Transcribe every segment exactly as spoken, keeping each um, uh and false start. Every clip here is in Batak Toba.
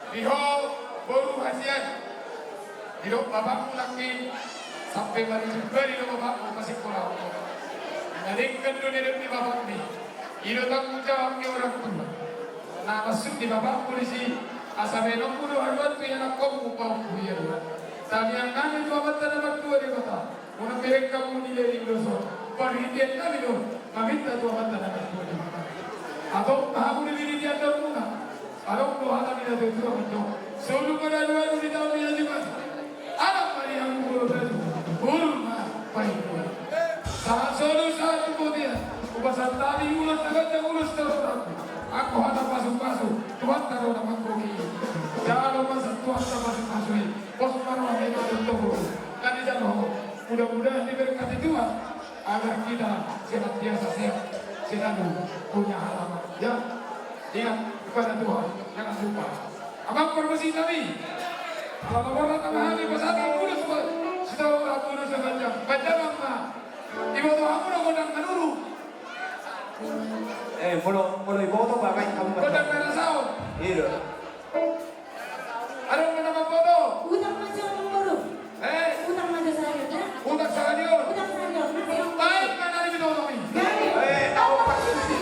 Di ho boru hasian, didok bapakmu nangkin, sampe marujung bari do bapakmu pasingkolahon ho. Na denggan do nidok ni bapakmi, i do tanggung jawab ni orang tua. Na maksud ni bapakmu disi, asa baenonmu do haduan tu ianakkonmu, pahompu ia do. Tangiang nami tu Amanta na martua Debata, unang bereng hamu dileleng dosa on. Parhitean nami do maminta tu Amanta na martua Debata. Antong hamu di parhitean daunmuna, adong do hata ni natuatua mandok: Solu ma na alualu di taon ni na jumasa, anak ma di hamu boru batu, boru ma paimpuan. Sahat solu sahat tu bontean, hupasahat hami ulos na ganjang, ulos na roram. Anggo hata pasupasu, Tuhanta do na manggohi. Jalo ma sian Tuhanta pasupasu i. Pos ma roha ni na tongtong, na dijalo ho. Mudah-mudahan diberkati Tuhan agar kita senantiasa sehat, selalu punya harapan. Ya, ingat kepada Tuhan, jangan lupa. Amang parmusik nami, ala na borhat ma hami pasahathon ulos, sitahu ulos na ganjang. Ganjang ma. Diboto hamu do gondang manurung. Eh, molo, molo diboto, baen hamu gondang na rasaon. Iya. Adong na mamboto? Utang ma jo, Amang Boru. Eh? Utang ma jo sahali on, ya? Utang sahali on. Utang sahali on. Baen ma na nibinoto i. Gabe. Eh, au pasti.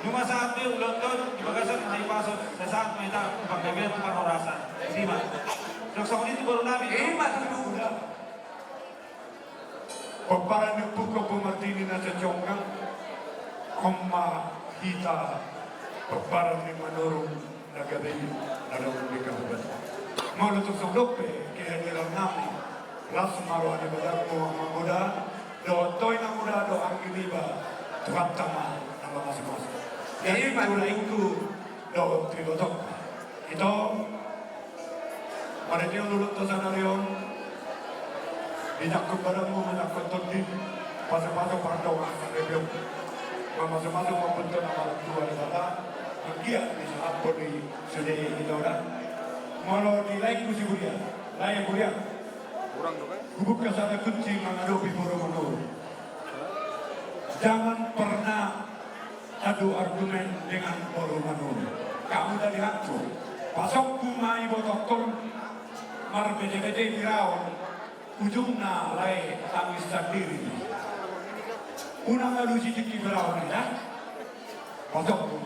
Nunga sahat be ulaonta on di bagasan na i paso, sai sahat ma hita panggabean tu parhorasan. Ima. Dok songon i tu boru nami. Ima tutu. Pomparan ni Ompu Martini na sajongjong. On ma hita pomparan ni Manurung na gabe i na adong di kabupaten. Molo tung songon i dope kehadiran nami, las ma roha ni badangmu, amang muda dohot tondi na muda dohot anggi niba, Tuhanta ma na mamasumasu. Jadi ima tu laengku dohot tu ibotongku. Ito, marhite ulaonta sadari on, dijangkon badangmu, manjangkon tondim, pasupasu pardongan saripeon. Mamasumasu ma Ompunta na martua Debata, anggiat disahaphon i sude ito da. Molo di laengku si Burian, lae Burian. Hubuka sada kunci mangadopi boru Manurung. Jangan pernah adu argumen dengan boru Manurung. Kamu dari aku. Pasokku ma ibotongkon marbetebete di raon, ujungna lae tangis sandiri. Unang alusi tingki beraon ya. Pasokku.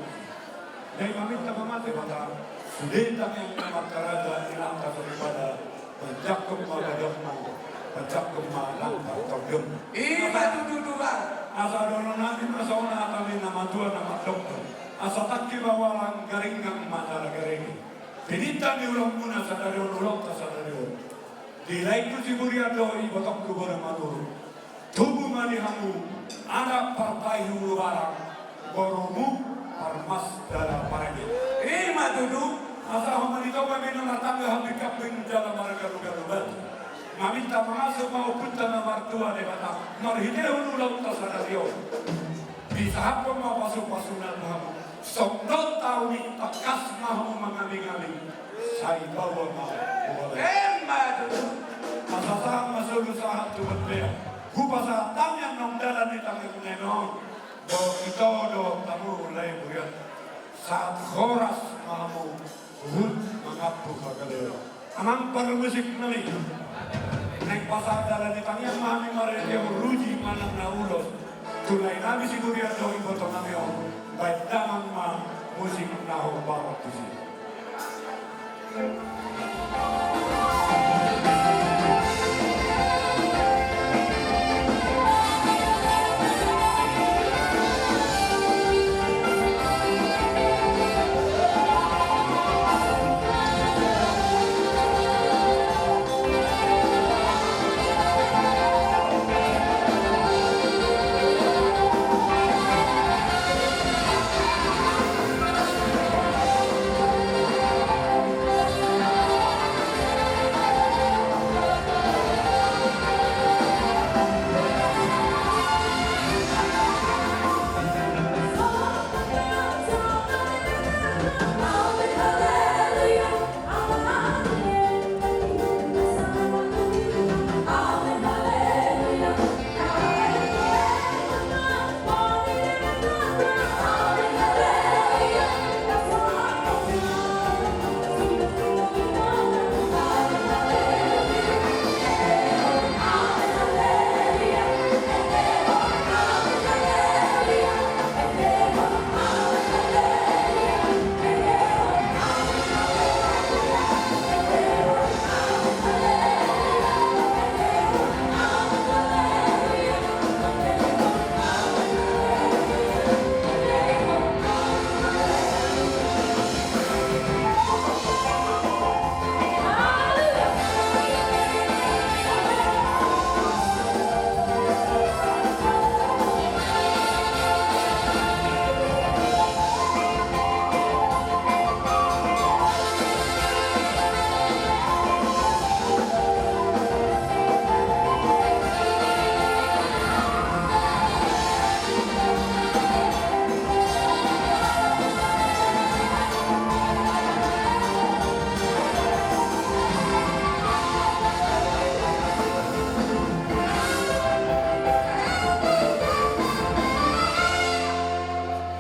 Jadi maminta ma tu Debata, sude tangiang na martaraja di langka soripada, panjangkon ma badangmu, panjangkon ma langka tondimmu. Ima tutu, Tulang. Asa dohonon nami ma songon hata ni na matua na mandok, asa tangki bawalan garinggang ma jala garege. Pinangido ni ulaonmuna sadari on, ulaonta sadari on. Di laengku si Burian dohot ibotongku boru Manurung. Tubu ma di hamu anak partai Hulubalang, borumu Parmas jala Parende. Ima tutu. Asa holan i tong ma be na martangga hambingkambing jala margalugalu batu. Maminta mangasup ma Ompunta na martua Debata marhitehon ulaonta sadari on. Disahaphon ma pasupasuna tu hamu. Songon taon i tangkas ma hamu mangabingabing. Sai baoa ma boha. Ima tutu. Asa sahat ma solu sahat tu bontean. Hupasahat tangiang naung dalan ni tangiang na i on. Dohot ito dohot hamu lae Burian. Sahat horas ma hamu. Huhut mangampu ma gabe. Amang parmusik nami. Naeng pasahat dalan ni tangiang ma hami marhite ruji manang na ulos tu lae nami si Burian dohot iboto nami on. Baen damang ma musik na hombar tusi.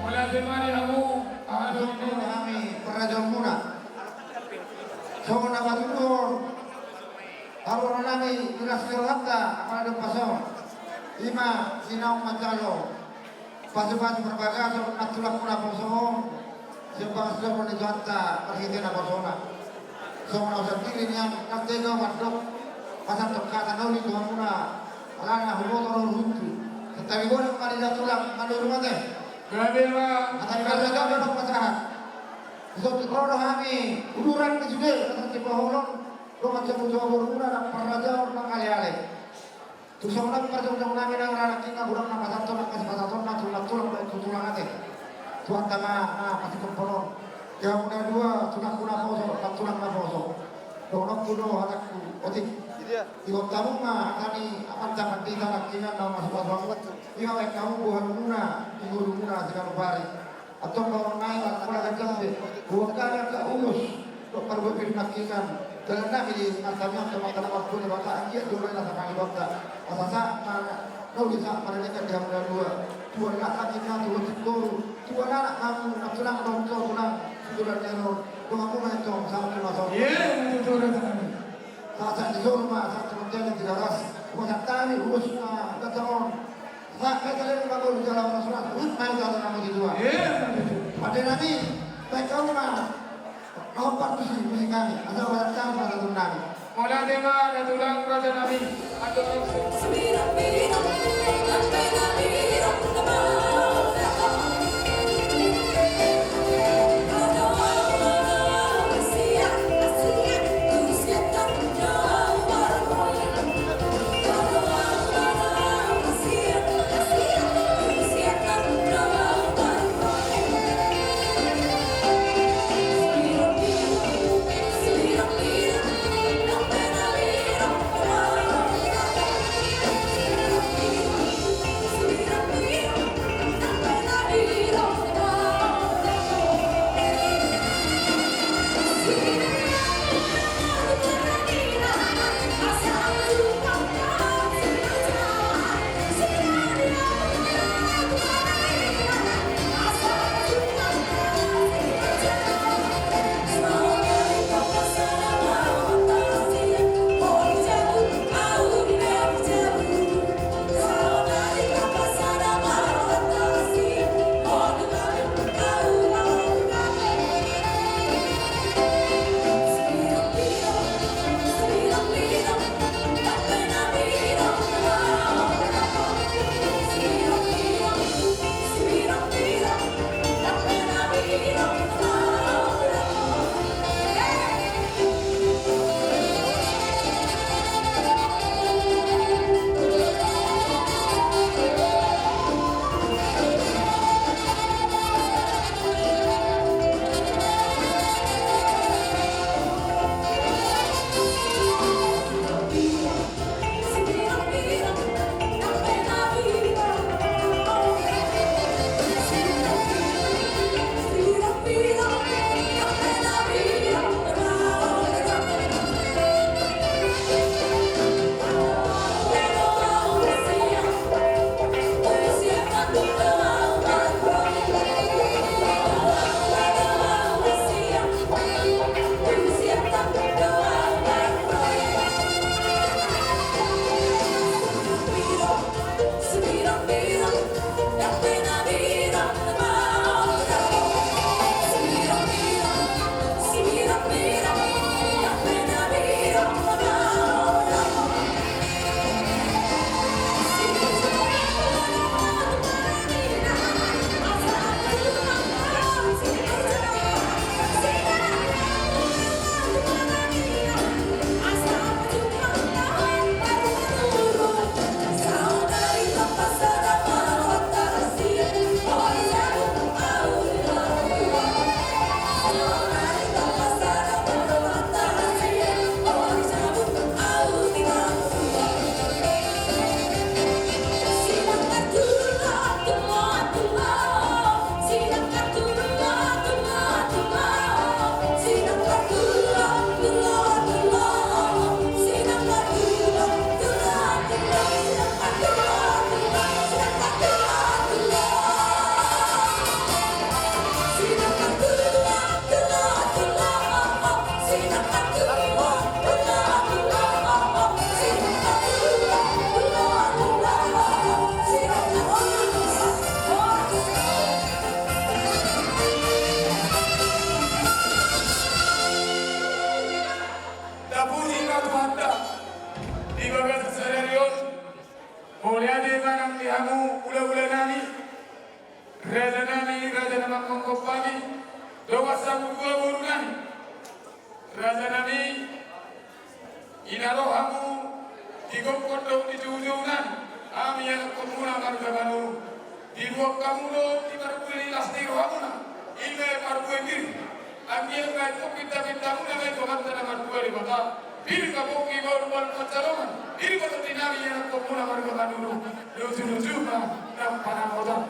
Mauliate ma di hamu, aha do hami parajolmuna. Songon na patuduhon haroro nami di las ni rohanta, apala dompak on. Ima sinaung manjalo. Pasu-pasu parbagason nantulangku naposo on, sian bagas joro ni Tuhanta marhite naposona. Songon au sandiri nian, nangkin au mandok pasahat hata na uli tu hamuna, alana huboto do ruhuthu. Santabi godang ma di da tulang, mandok rumah teh. Gabe ma. Hata ni marga gabe ma pasahat. Dison ro do hami uduran ni sude, pasahat sipaholon, dongan siamun sipaborumuna, nang parrajaon, nang ale-ale. Tung songon i ma jongjong nami nang ranak i, na godang na pasahathon, angka sipasahatonna tu tulang, baen tu tulang ate. Tuhanta ma na pasingkophon on. Di hamuna dua, tulangku naposo, nang tulang naposo. Dohononku do hatangku, otik. Ingot hamu ma hata ni amanta pandita nangkiningan na mamasu-masu hamu. Ima baen hamu boha muna, di ngolumuna siganup ari. Antong baru nai, mangkula gajang be. Buat kada ka ulos. Dok parubaen nangkiningan. Dalan nami di artamian, teman-teman, waktu di bata, anggiat jolai na sakali bata. Asa sa, mana, nau di sa, mana dekat di hamuna dua. Tuan nak lagi na, tuan sikuru. Tuan anak kamu, nak tulang dong, tuan tulang. Sudah nero. Tuan kamu na itu, sama terima kasih. Iya, itu tuan anak kami. Sahat-sahat ni jolma, sahat teman-teman di garas. Buat tadi, ulos na, gajang on. Sahat ma hita leleng mangolu jala masurak, huhut ma hita tu na mangolu tua. Pande nami, baen hamu ma na hombar tusi musik nami, asa baen hamu ma na tulang nami. Mauliate ma na tulang raja nami. Raja nami, raja na manghongkop hami, dongan sabutua boru nami. Raja nami, ina ro hamu di gokhon dohot di joujouna, hami anakkonmuna marga Manurung. Diboan hamu do di parbue ni las ni rohamuna, i ma parbue pir. Anggiat ma i pinta-pintamuna ma i tu Amanta na martua Debata. Pir ma pongki, maol ma pansalongan. Pir ma tondi nami anakkonmuna marga Manurung. Luju-luju ma na panangotan.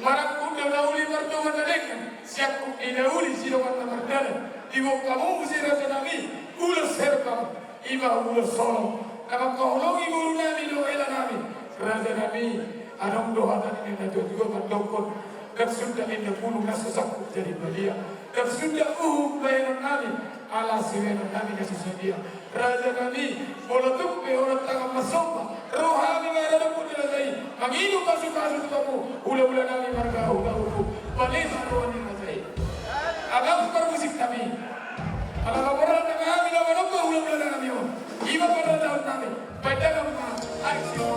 Marangkup do na uli mardongan na denggan, siangkup ni na uli sidongan na mardalan. Diboan hamu muse raja nami ulos herbang, i ma ulos holong na mangkaholongi boru nami dohot hela nami. Raja nami, adong do hata ni na tua-tua mandokkon: Ndang sundat inda pulung na so sangkup jadi balian. Ndang sundat uhum bahenon nami ala sibahenon nami na so sadia. Raja nami, molo tung pe holan tangan marsomba, ro hami ma raja pun raja i, mangido pasu-pasu tu hamu, hula-hula nami marga Hutauruk. Bale ma roha ni raja i. Abang parmusik nami. Ala laporan nami, hami na manomba hula-hula nami on. I ma paradaon nami. Baen damang ma. Ayo.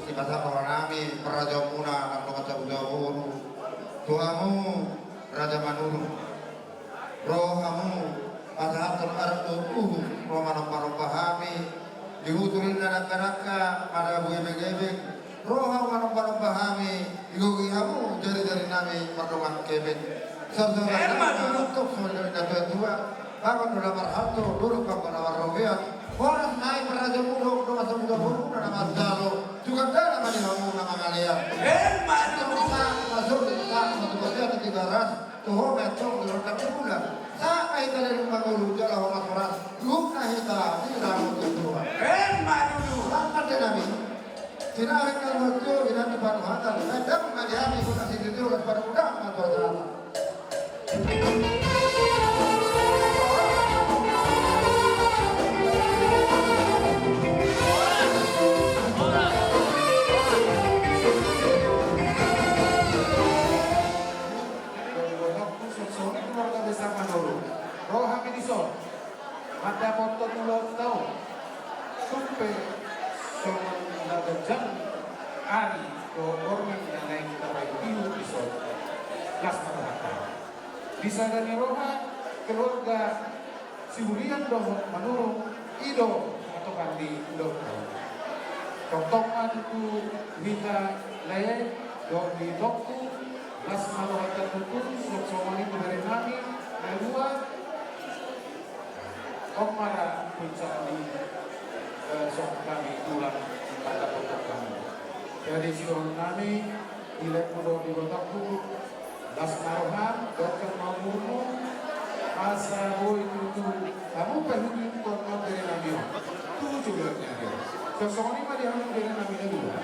Di masa roha nami, parrajaonmuna, nang dongan sabutua boru, tu hamu Raja Manurung. Ro hamu pasahathon adat dohot uhum, ro manomba-nomba hami di hutu rinda dangka-dangka, madabu gebeng-gebeng. Ro hamu manomba-nomba hami, digohi hamu jari-jari nami mardongan kepeng. Saur-saur ni na tua-tua, bagot do na marhalto, dolok panggo na marrobean. Horas nai parrajaonmuna, dongan sabutua boru na manjalo, tu gandana ma di hamu na mangalean. Emma tutu. Sahat ma jolo, sahat ma tu bagas, tu ho ma antong di rondang ni bulan. Sahat ma hita di leleng mangolu jala horas-horas, luhutna hita di rambu tuan. Emma tutu. Sahat ma di nami. Sinahen na luhut tu inanta panuhatan. Baen damang ma di hami guna situtu, las panuhatan ma tu acara. Songon i keluarga besar Manurung, ro hami dison mandapothon ulaonta on. Tung pe songon na ganjang ari dohot borngin na naeng tapaihut-ihut dison. Las ma rohanta. Di sada ni roha keluarga Siburian dohot Manurung, i do hatop ni dohot. Tongtong ma tutu hita lae dohot di tongku, las ma rohanta tutu, songon i tu bere nami na dua. Om mara puncak ni, eh, songon hami tulang, mata pokok hami. Jadi sidohonon nami, di laengku dohot di botongku, las ma roham, dongkan ma umurmu, asa boi tutu hamu paihutihut ma bere nami on tu joloan ni ari on. Songon i ma di hamu bere nami na dua.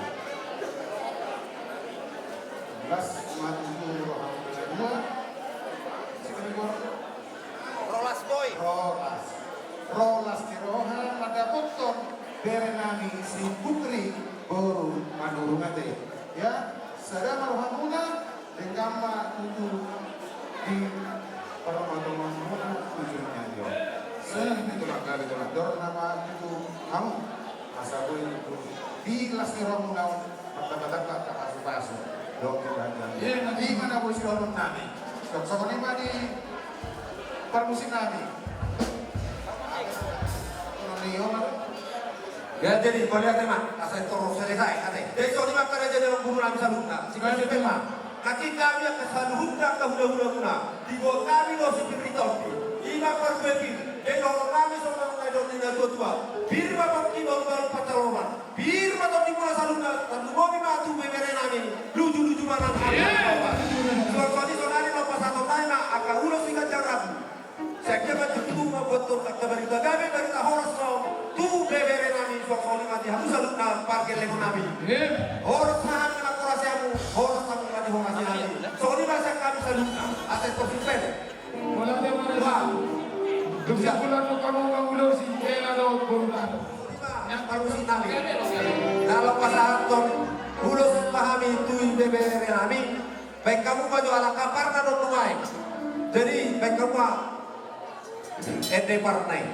Las ma tutu roham na dua. Siapa ni, Bor? Ro las, boi. Ro las. Ro las ni roha mandapothon bere nami si Putri boru Manurung, ate. Ya, sada ma rohamuna, denggan ma tutu di parmatongonmuna tu joloan ni ari on. Sehingga itulah, gabe tulang, dorna ma tutu hamu. Asa boi tutu di las ni rohamuna on, martambatamba angka pasupasu dohot kebahagiaan. Iya, i ma na boi sidohonon nami. Songon i ma di parmusik nami. Noni Omar. Ya, jadi, mauliate ma, asa torus selesai, ate. Jadi, songon i ma angka raja ni amang boru nami saluhutna. Sipelpel ma. Nangkin hami angka saluhutna angka hulahulamuna, diboan hami do si pir ni tondi, i ma parbue pir. Jadi dohonon nami songon na nidok ni natuatua: Pir ma pongki, balunbalu pansalongan. Pir ma tondimuna saluhutna, tarlumobi ma tu bebere nami, lujuluju ma nang. Songon i, sonari ma pasahaton nami ma angka ulos siganjang rambu. Sai anggiat ma tutu mamboan angka barita gabe, barita horas ma on tu bebere nami, songon i ma di hamu saluhutna pargellengon nami. Horas ma hami manghorasi hamu, horas hamu manghorasi hami. Songon i ma sian hami saluhutna, asa torus pe. Mauliate ma. Kesimpulan do hamu mangulosi hela dohot boru nami. Songon i ma parmusik nami. Jala pasahathon ulos ma hami tu bebere nami. Baen hamu ma jo, ala kaparna do nuaeng. Jadi, baen hamu ma ende parna i.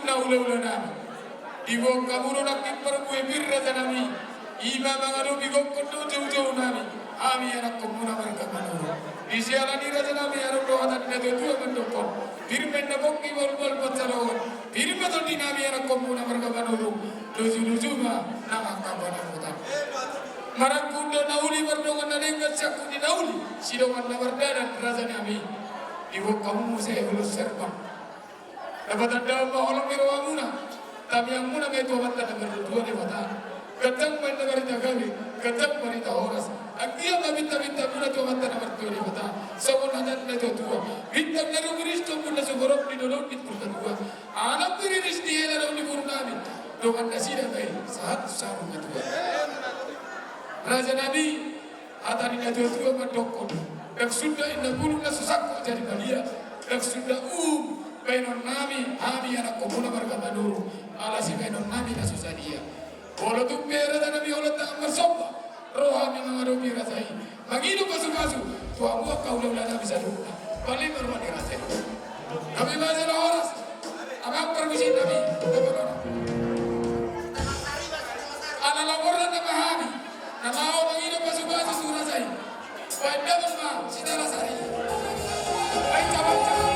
na hulahula nami. Diboan hamu do nangkin parbue pir, raja nami, i ma mangadopi gokhon dohot joujounami, hami anakkonmuna marga Manurung. Di siala ni i, raja nami, adong do hata ni natuatua mandokhon: Pir ma inna pongki, bahulbahul pansalongan. Pir ma tondinami anakkonmuna marga Manurung, lujuluju ma nang angka pangamotan. Marangkup do na uli mardongan na denggan, siangkup ni na uli sidongan na mardalan, raja nami. Diboan hamu muse ulos herbang. Na patandahon ma holong ni rohamuna, tangiangmuna ma i tu Amanta na martua Debata. Ganjang ma inna barita gabe, ganjang barita horas. Anggiat ma pinta-pintamuna tu Amanta na martua Debata, songon hata ni natuatua: Bintang na rumiris tu ombun na sumorop di dolok ni Purbatua, anak piriris di hela dohot di boru nami, dongan nasida ma i sahat saur matua. Raja nami, hata ni natuatua mandokhon: Ndang sunda inna bulung na so sangkot jadi balia. Ndang sunda uhum bahenonnami, hami anakkonmuna marga Manurung, ala sibahenonnami na so sadia. Molo tung pe, raja nami, holan tangan marsomba, ro hami mangadopi raja i, mangido pasupasu tu hamu angka hulahulanami saluhutna. Paima roha ni raja i. Gabe ma jala horas, amang parmusik nami. Ala laporan nama hami na laho mangido pasupasu tu raja i. Baen damang ma sitara sari. Baen, baen.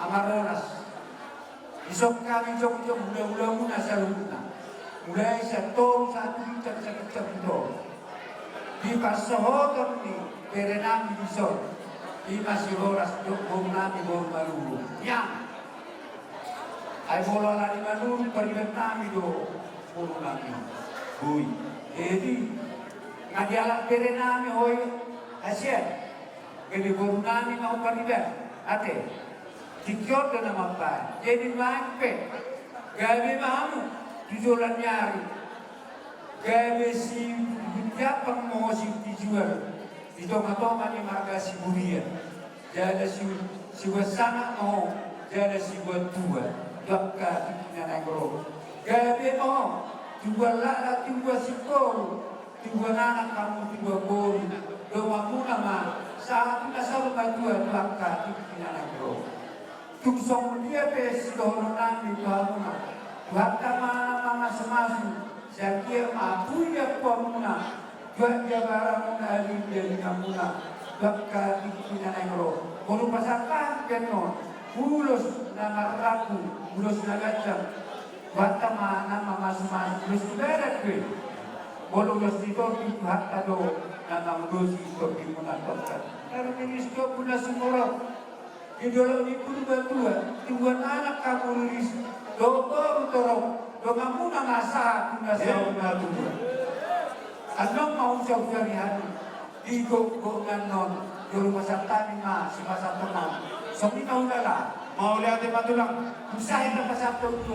Amang Ronas, dison hami jongjong hulahulamuna saluhutna. Mulai sian toru sahat tu ginjang, saginjang tu toru. Di parsohoton ni berenami dison, ima si Horas dohot borunami boru Manurung. Nian. Ai molo ala ni Manurung paribannami do borunami. Boi. Jadi, nga dialap berenami ho i, hasian. Gabe borunami ma ho pariban. Ate. Tingki on do na mambahen. Jadi nuaeng pe, gabe ma hamu tu joloan ni ari. Gabe sitiapan ma ho, sitijual di tongatonga ni marga Siburian. Jala si, sibuat sangap ma ho, jala sibuat tua tu angka tingki na naeng ro. Gabe ma ho tubuan laklak, tubuan singkoru, tubuan anak hamu, tubuan boru, donganmuna ma sahat tu na saur matua tu angka tingki na naeng ro. Tung songon dia pe sidohononnami tu hamuna, Tuhanta ma na mamasumasu, sai anggiat ma pudi ampuanmuna tu angka baranmuna, lilianmuna tu angka tingki na naeng ro. Molo pasahat pe annon ulos na marrambu, ulos na ganjang, Tuhanta ma na mamasumasu. Ulos ni badan pe, molo ulos ni tondi, Tuhanta do na mangulosi tondimuna. Tuhanta na rumiris tu ompu na sumorop, di dolok ni Purbatua, tubuan anak hamu riris dohot boru torop, donganmuna ma sahat tu na saur matua. Annon ma hujauhon hami di gokgok ni annon. Jolo pasahat hami ma sipasahaton nami. Songon i ma hulala. Mauliate ma tulang. Tung sae ma pasahaton tu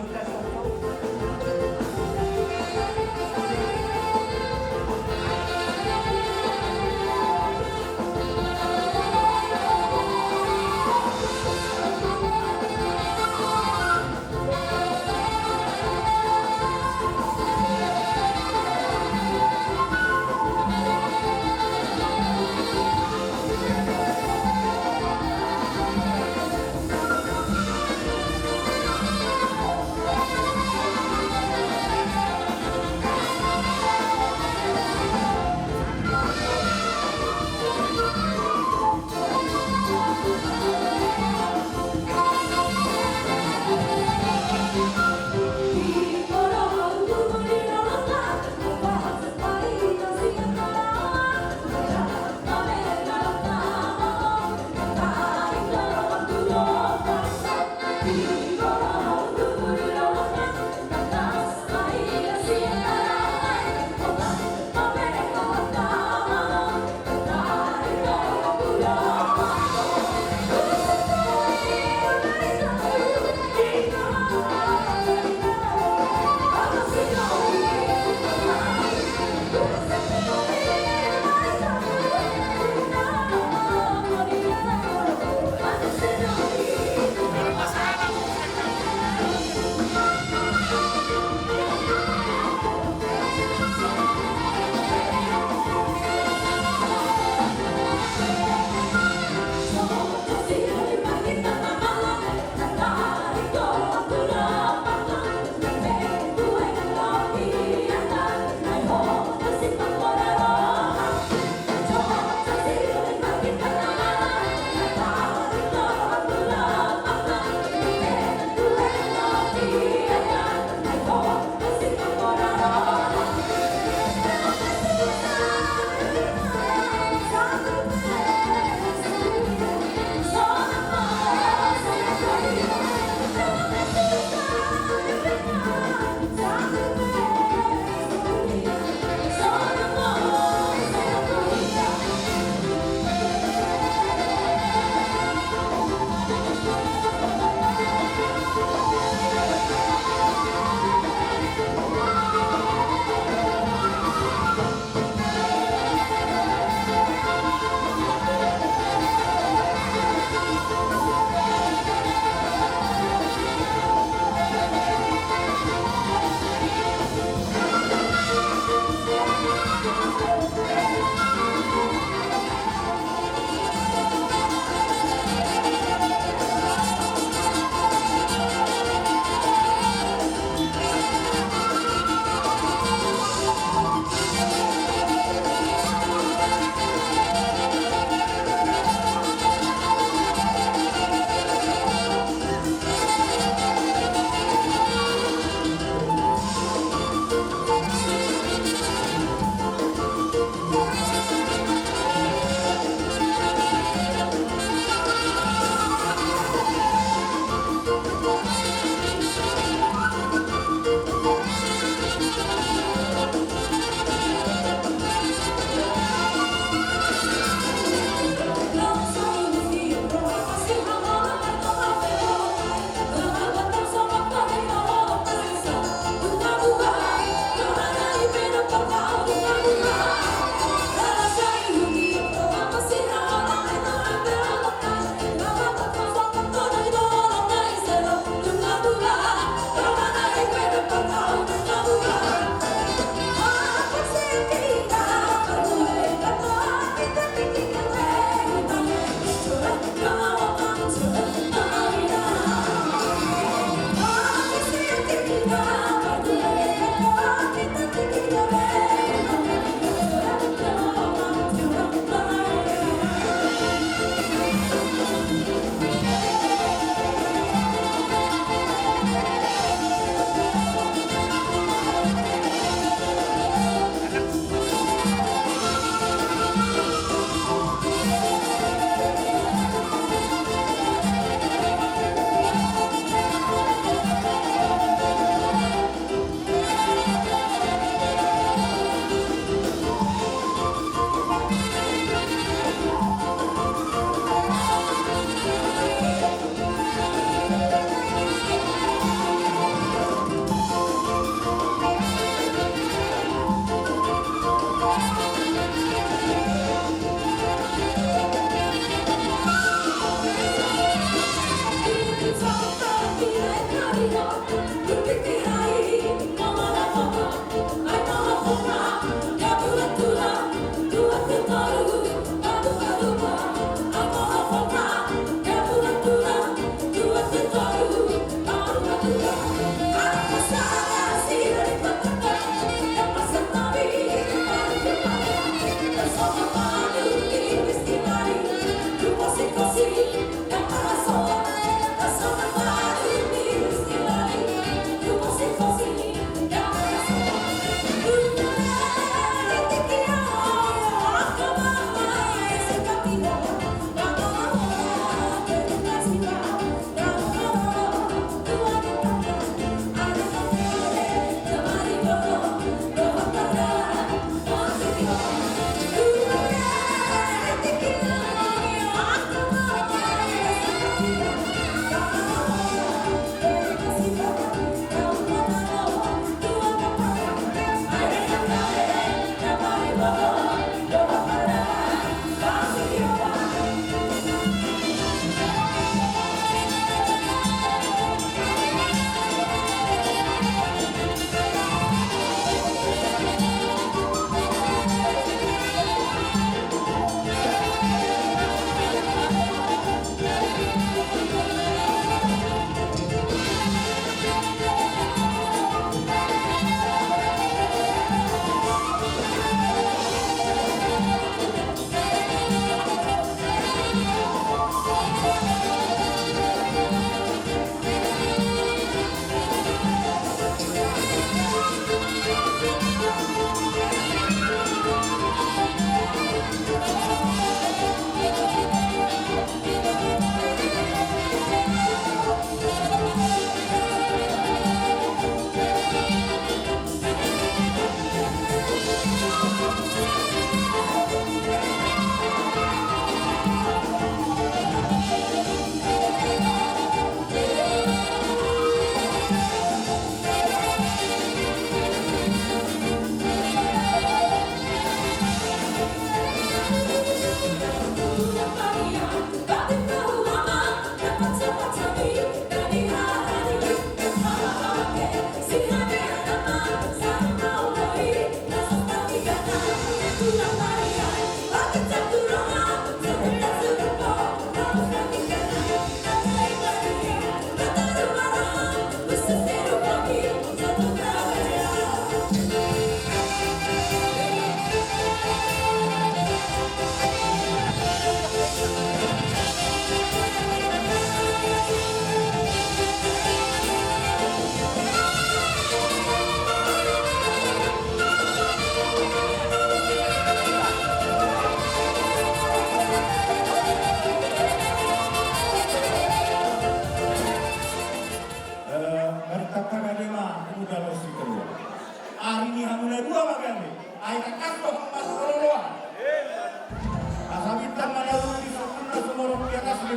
Di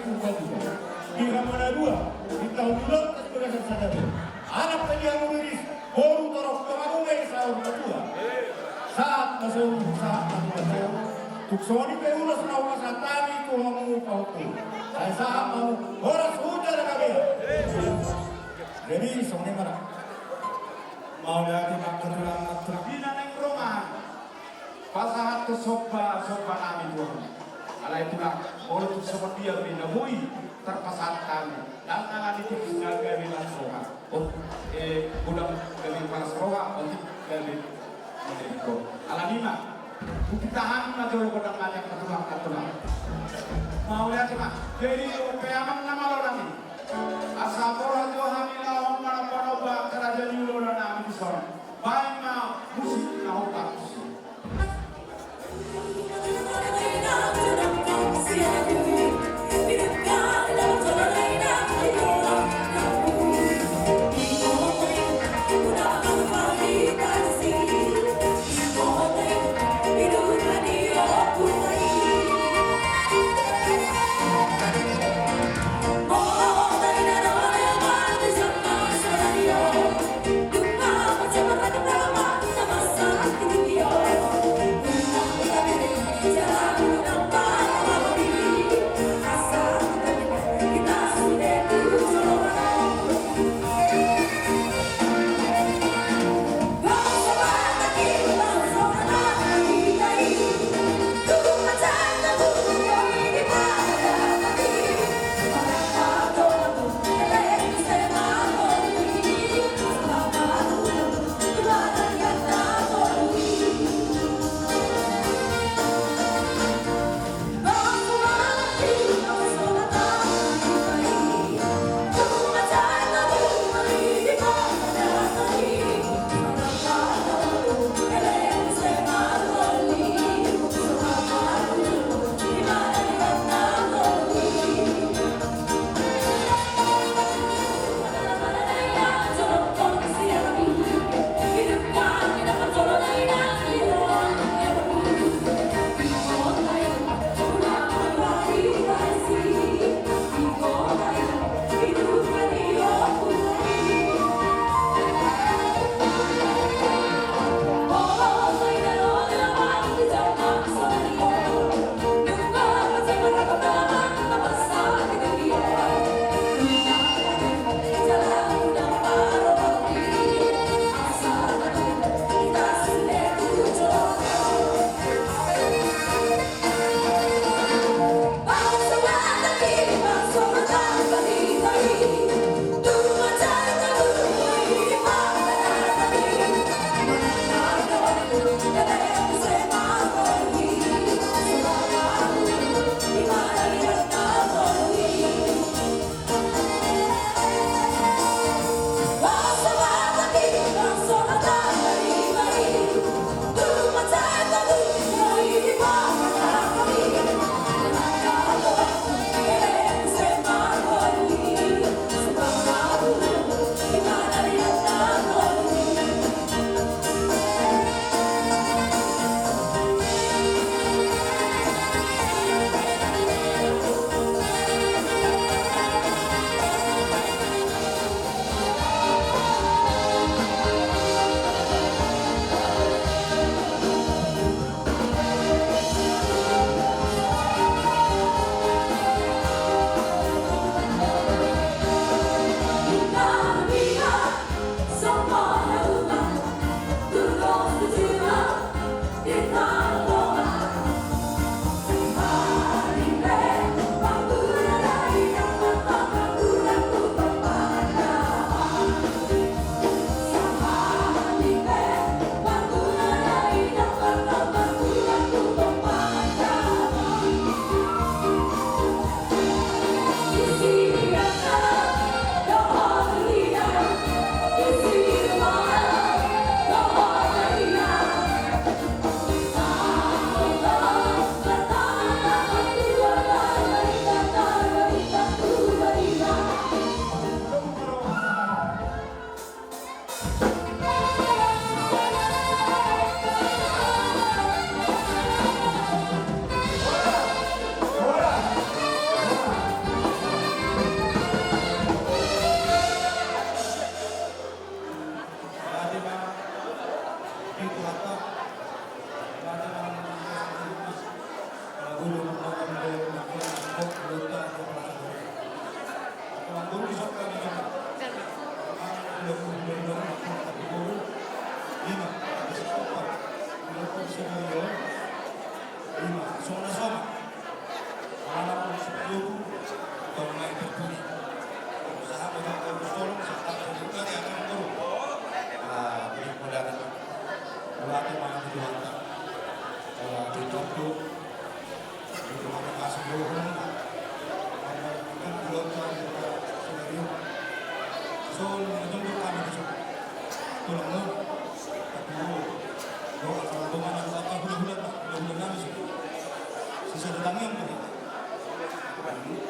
hamu na dua, di taon dua belas bagasan sada be. Anak pe di hamu riris, boru torop pe hamu be saur matua. Sahat ma solu, sahat ma tulang solu. Tung songon i pe ulos na hupasahat hami tu hamu pahompu. Sai sahat ma hamu, horas huta na gabe. Jadi songon i ma. Mauliate ma tulang, tulang. Di na naeng ro ma pasahat tu somba, somba nami tu hamu. Alai tulang, molo tung songon dia pe na boi tarpasahat hami, ndang ala ni tipis na gabe las roha. Oh, eh, godang gabe palas roha, otik gabe modern. Alani i ma, hupitahan ma jolo godang, mauliate ma tulang, tulang. Mauliate ma. Jadi, dohot pe amang na malo nami, asa borhat jo hami laho manomba-nomba raja ni hulahula nami dison. Baen ma musik na hombar tusi.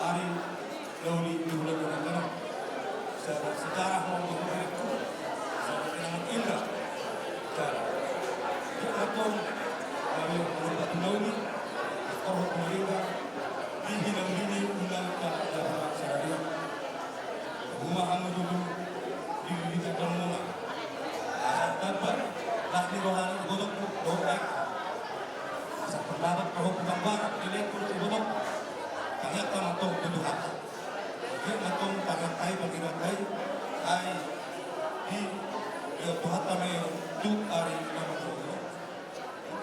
Ari na uli di bulan Ramadan, secara, secara mau dihukum, secara kenangan indah, secara dia atur, kami mengucapkan uli, atur pemerintah, di bidang ini undang tak ada secara dia. Rumah anu dulu di bidang muna, asa dapat, lah di rohani botok, botok, asa pendapat bahwa bukan barang, di lekor botok, banyak tamat tuh, butuh hati. Dia mantong tangan tai, bagi tai, ai di, ya, Tuhan tame tu ari nama tu.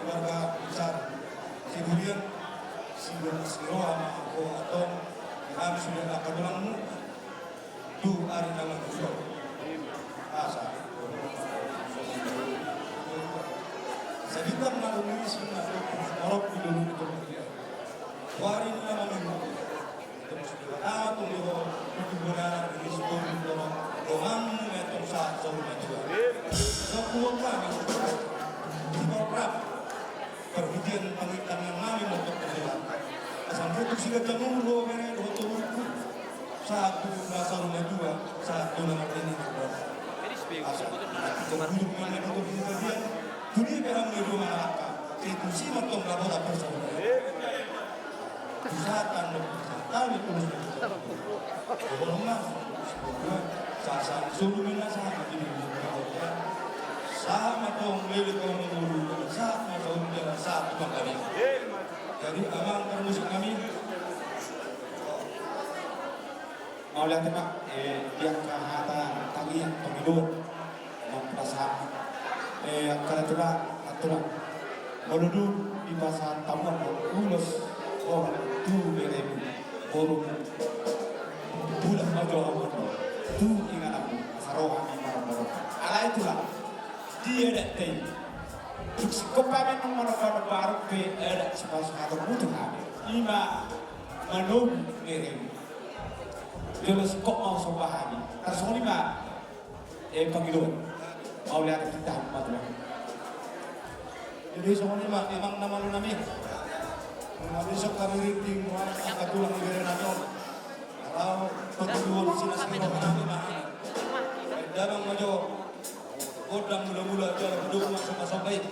Keluarga besar Siburian, Siburian Siro ama aku atong, kami sudah akan tulangmu tu ari nama tu. Asa. Sabitang malu misi na orok di dulu itu. Wari nama minggu. Atung i ho, atung bonana, di sukun, di dongan, donganmu, atung sahat saur matua. Sahat saur matua. Di program parhitean pangitangan nami montok persoalan. Asa mangkutuk siganjang umur ho, bere, ho, tubuhku. Sahat tu na saur matua, sahat tu na martini. Asa, atung guru mana di kopi kalian. Dunia berang medu mana. Itu si mantong gak bola persoalan. Kesehatan, kesehatan itu. Pokoknya, sasa sulu mina sama jadi. Sama tong lele kau menurut, sama tong jalan satu bang kami. Jadi abang permusik kami. Mauliate ma, eh, di angka hata tangiang pangidoan. Nang perasaan, eh, angka na tulang, na tulang. Molo dung dipasahat hamu ulos, oh, tu beremu, boru. Bulan ma jo hamu, tu ingananmu, saroha ni marmaro. Alai tulang, di adat tai. Tuk singkop hami nang marmaro pe adat sipasahaton mutu hami. Ima manogu beremu. Jolo singkop ma so bahani. Tarsongon i ma, eh, pangidoan. Mauliate hita ma tulang. Jadi songon i ma, memang nama lu nami. Mabisok kami rinting, angka tulang ibere nami on. Kalau pertujuan sina sini nami ma. Damang majo. Godang mula-mula jala beduk masuk masuk baik.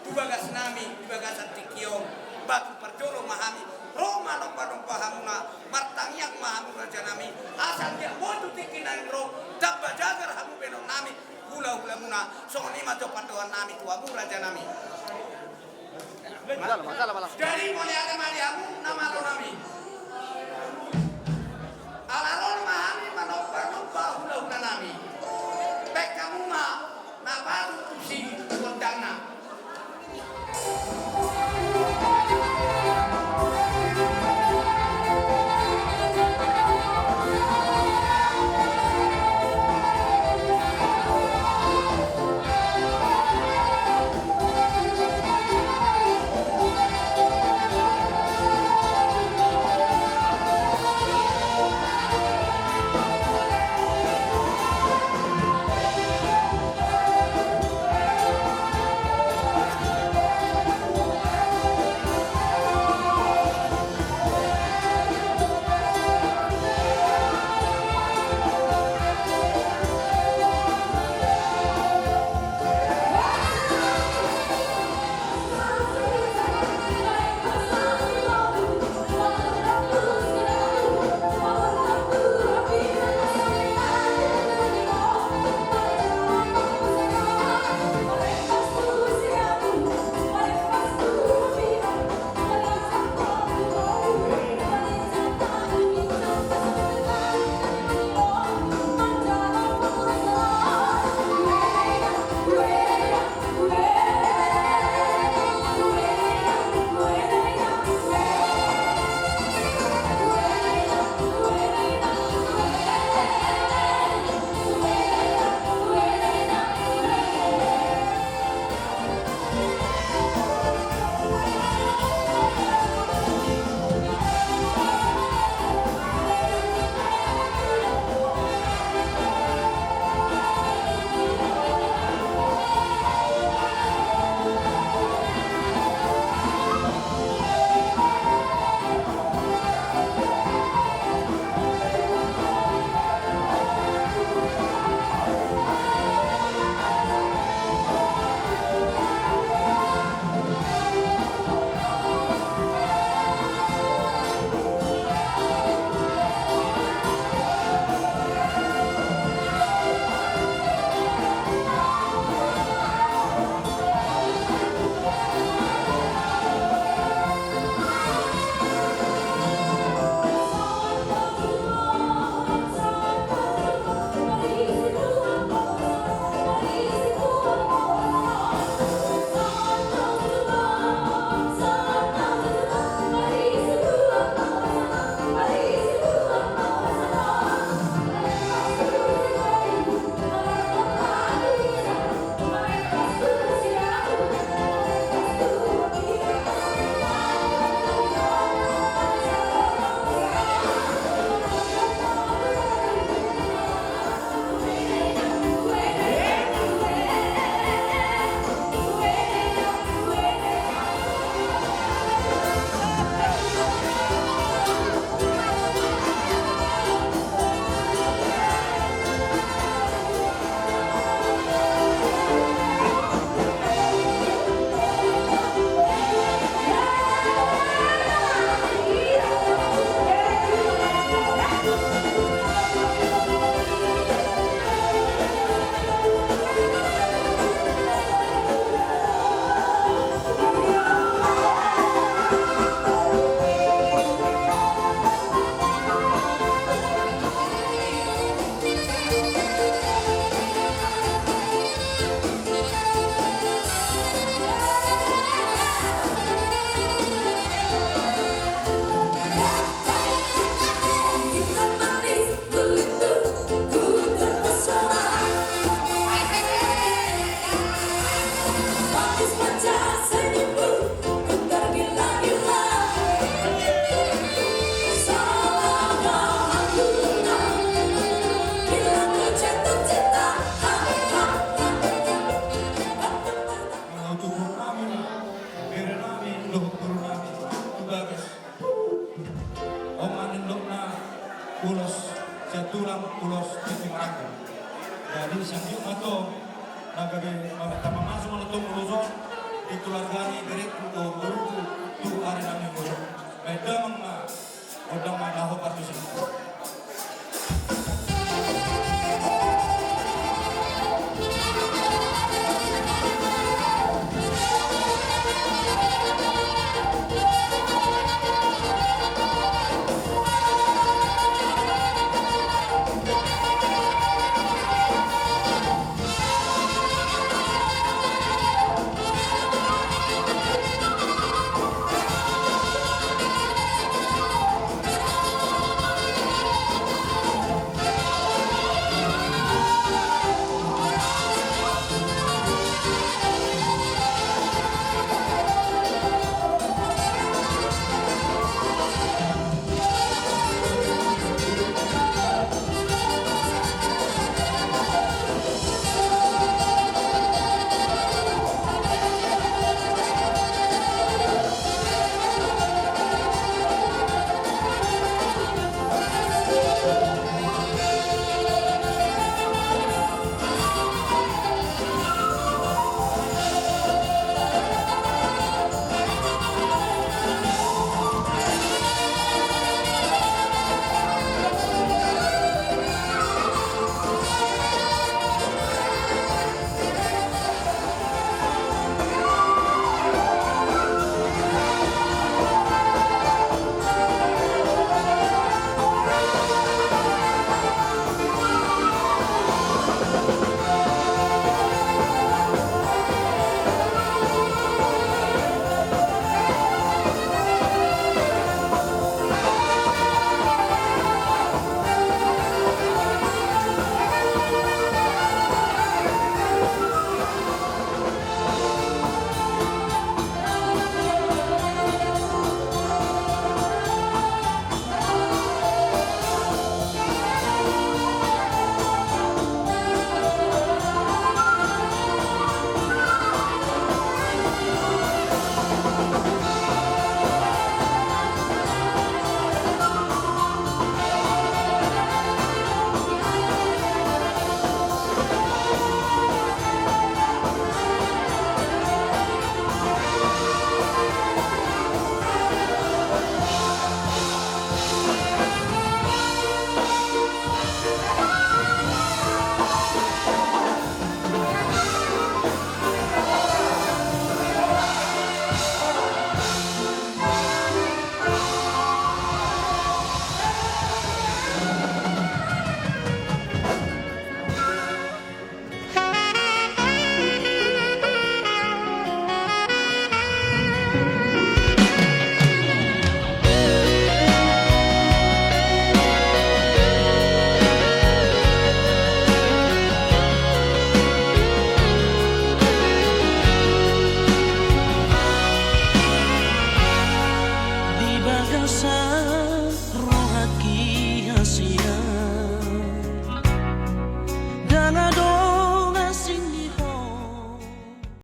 Tu bagas nami, di bagasan tingki on, batu parjolo ma hami, ro manomba-nomba hamuna, martangiang ma hamu raja nami, asa anggiat boi tu tingki na naeng ro, tamba jagar hamu baenon nami, hula-hula muna, songon i ma jo pandohan nami tu hamu raja nami. Jadi mauliate ma di hamu na malo nami. Ala ro ma hami manomba-nomba hula-hula nami. Baen hamu ma na patut tusi gondangna. Molo tu boru nami, bere nami, dohot boru nami, tu bagas. Oman indokna ulos sian tulang, ulos tintin marangkup. Jadi sian diuk ma tong na gabe mameta mamasu molo tong ulos on. Keluarga ni berengku dohot boruku tu ari na minggu on. Baen damang ma, gondang ma na hombar tusi.